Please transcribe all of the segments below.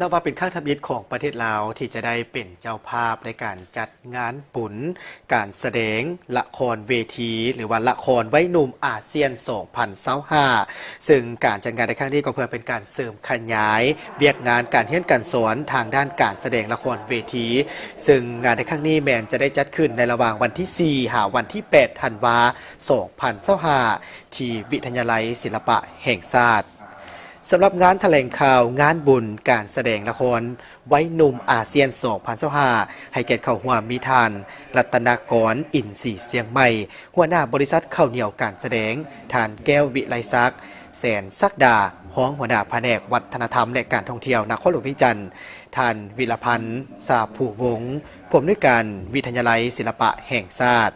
ນັບວ່າເປັນຄັ້ງທຳອິດຂອງປະເທດລາວ ທີ່ຈະໄດ້ເປັນເຈົ້າພາບໃນການຈັດງານບຸນການສະແດງລະຄອນເວທີ ຫຼືວ່າລະຄອນໄວໜຸ່ມອາຊຽນສອງພັນຊາວຫ້າ ເຊິ່ງການຈັດງານໃນຄັ້ງນີ້ກໍເພື່ອເປັນການເສີມຂະຫຍາຍວຽກງານການຮຽນການສອນທາງດ້ານການສະແດງລະຄອນເວທີ ເຊິ່ງງານໃນຄັ້ງນີ້ແມ່ນຈະໄດ້ຈັດຂຶ້ນໃນລະຫວ່າງວັນທີສີ່ ຫາວັນທີແປດ ທັນວາ ສອງພັນຊາວຫ້າ ທີ່ວິທະຍາໄລສິລະປະແຫ່ງຊາດ. ສຳລັບງານຖະແຫຼງຂ່າວງານບຸນການສະແດງລະຄອນໄວໜຸ່ມອາຊຽນສອງພັນຊາວຫ້າ ໃຫ້ກຽດເຂົ້າຮ່ວມມີທ່ານ ລັດຕະນະກອນ ອິນສີຊຽງໃໝ່ ຫົວໜ້າບໍລິສັດເຂົ້າໜຽວການສະແດງ, ທ່ານ ແກ້ວ ວິໄລສັກ ແສນສັກດາ ຮອງຫົວໜ້າພະແນກວັດທະນະທຳ ແລະ ການທ່ອງທ່ຽວນະຄອນຫຼວງວຽງຈັນ, ທ່ານ ວິລະພັນ ສາພູວົງ ຜູ້ອຳນວຍການວິທະຍາໄລສິລະປະແຫ່ງຊາດ.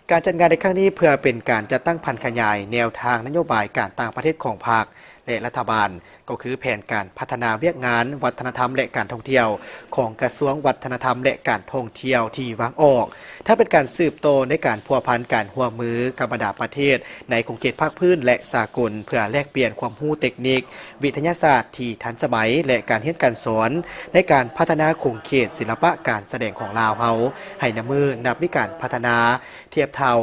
ການຈັດງານໃນຄັ້ງນີ້ເພື່ອເປັນການຈັດຕັ້ງຜັນຂະຫຍາຍແນວທາງນະໂຍບາຍການຕ່າງປະເທດຂອງພັກ ແລະ ລັດຖະບານ, ກໍຄືແຜນການພັດທະນາວຽກງານວັດທະນະທຳ ແລະ ການທ່ອງທ່ຽວຂອງກະຊວງວັດທະນະທຳ ແລະ ການທ່ອງທ່ຽວທີ່ວາງອອກ, ທັງເປັນການສືບຕໍ່ໃນການພົວພັນການຮ່ວມມືກັບບັນດາປະເທດໃນຂົງເຂດພາກພື້ນ ແລະ ສາກົນ ເພື່ອແລກປ່ຽນຄວາມຮູ້ເຕັກນິກ ວິທະຍາສາດທີ່ທັນສະໄໝ ແລະ ການຮຽນການສອນໃນການພັດທະນາຂົງເຂດສິລະປະການສະແດງຂອງລາວເຮົາ ໃຫ້ນຳມືນັບມີການພັດທະນາທຽບເທົ່າ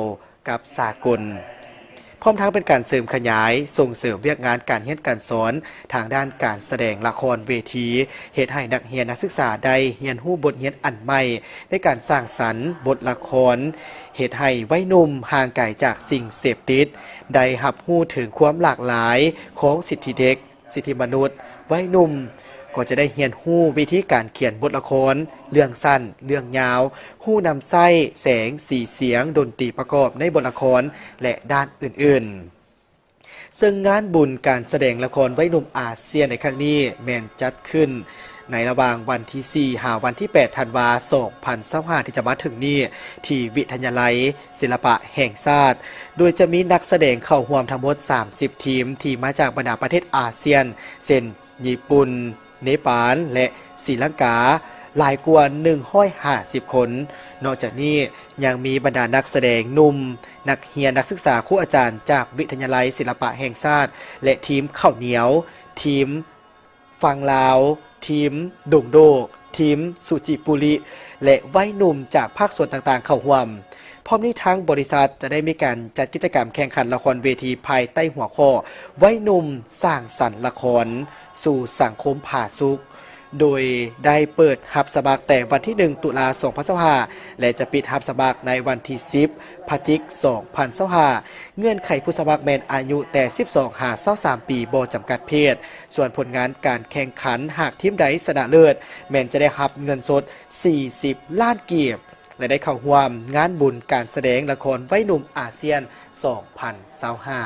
ກັບສາກົນ, ພ້ອມທັງເປັນການເສີມຂະຫຍາຍ, ສົ່ງເສີມວຽກງານການຮຽນການສອນທາງດ້ານການສະແດງລະຄອນເວທີ, ເຮັດໃຫ້ນັກຮຽນນັກສຶກສາໄດ້ຮຽນຮູ້ບົດຮຽນອັນໃໝ່ໃນການສ້າງສັນບົດລະຄອນ, ເຮັດໃຫ້ໄວໜຸ່ມຫ່າງໄກຈາກສິ່ງເສບຕິດ, ໄດ້ຮັບຮູ້ເຖິງຄວາມຫຼາກຫຼາຍຂອງສິດທິເດັກ, ສິດທິມະນຸດ, ໄວໜຸ່ມກໍຈະໄດ້ຮຽນຮູ້ວິທີການຂຽນບົດລະຄອນ, ເລື່ອງສັ້ນ, ເລື່ອງຍາວ, ຮູ້ນຳໃຊ້ແສງ, ສີສຽງ, ດົນຕີປະກອບໃນບົດລະຄອນ ແລະ ດ້ານອື່ນໆ. ເຊິ່ງງານບຸນການສະແດງລະຄອນໄວໜຸ່ມອາຊຽນໃນຄັ້ງນີ້ ແມ່ນຈັດຂຶ້ນໃນລະຫວ່າງວັນທີສີ່ ຫາວັນທີແປດ ທັນວາ ສອງພັນຊາວຫ້າ ທີ່ຈະມາເຖິງນີ້ ທີ່ວິທະຍາໄລ ສິລະປະແຫ່ງຊາດ, ໂດຍຈະມີນັກສະແດງເຂົ້າຮ່ວມທັງໝົດສາມສິບທີມ ທີ່ມາຈາກບັນດາປະເທດອາຊຽນ ເຊັ່ນ ຍີ່ປຸ່ນ, ເນປານ ແລະ ສີລັງກາ ຫຼາຍກວ່າໜຶ່ງຮ້ອຍຫ້າສິບຄົນ. ນອກຈາກນີ້ຍັງມີບັນດານັກສະແດງໜຸ່ມ, ນັກຮຽນ, ນັກສຶກສາ, ຄູອາຈານຈາກວິທະຍາໄລສິລະປະແຫ່ງຊາດ ແລະ ທີມເຂົ້າໜຽວ, ທີມ ຝັ່ງລາວ, ທີມດົງໂດກ, ທີມສຸຈິປຸລິ ແລະ ໄວໜຸ່ມຈາກພາກສ່ວນຕ່າງໆເຂົ້າຮ່ວມ. ພ້ອມນີ້ທາງບໍລິສັດຈະໄດ້ມີການຈັດກິດຈະກຳແຂ່ງຂັນລະຄອນເວທີພາຍໃຕ້ຫົວຂໍ້ ໄວໜຸ່ມສ້າງສັນລະຄອນສູ່ສັງຄົມຜາສຸກ, ໂດຍໄດ້ເປີດຮັບສະໝັກແຕ່ວັນທີໜຶ່ງ ຕຸລາ ສອງພັນຊາວຫ້າ ແລະ ຈະປິດຮັບສະໝັກໃນວັນທີສິບ ພະຈິກ ສອງພັນຊາວຫ້າ. ເງື່ອນໄຂຜູ້ສະໝັກແມ່ນອາຍຸແຕ່ສິບສອງຫາຊາວສາມປີ ບໍ່ຈຳກັດເພດ. ສ່ວນຜົນງານການແຂ່ງຂັນ ຫາກທີມໃດຊະນະເລີດ ແມ່ນຈະໄດ້ຮັບເງິນສົດສີ່ສິບລ້ານກີບ ແລະ ໄດ້ເຂົ້າຮ່ວມງານບຸນການສະແດງລະຄອນໄວໜຸ່ມອາຊຽນ ສອງພັນຊາວຫ້າ.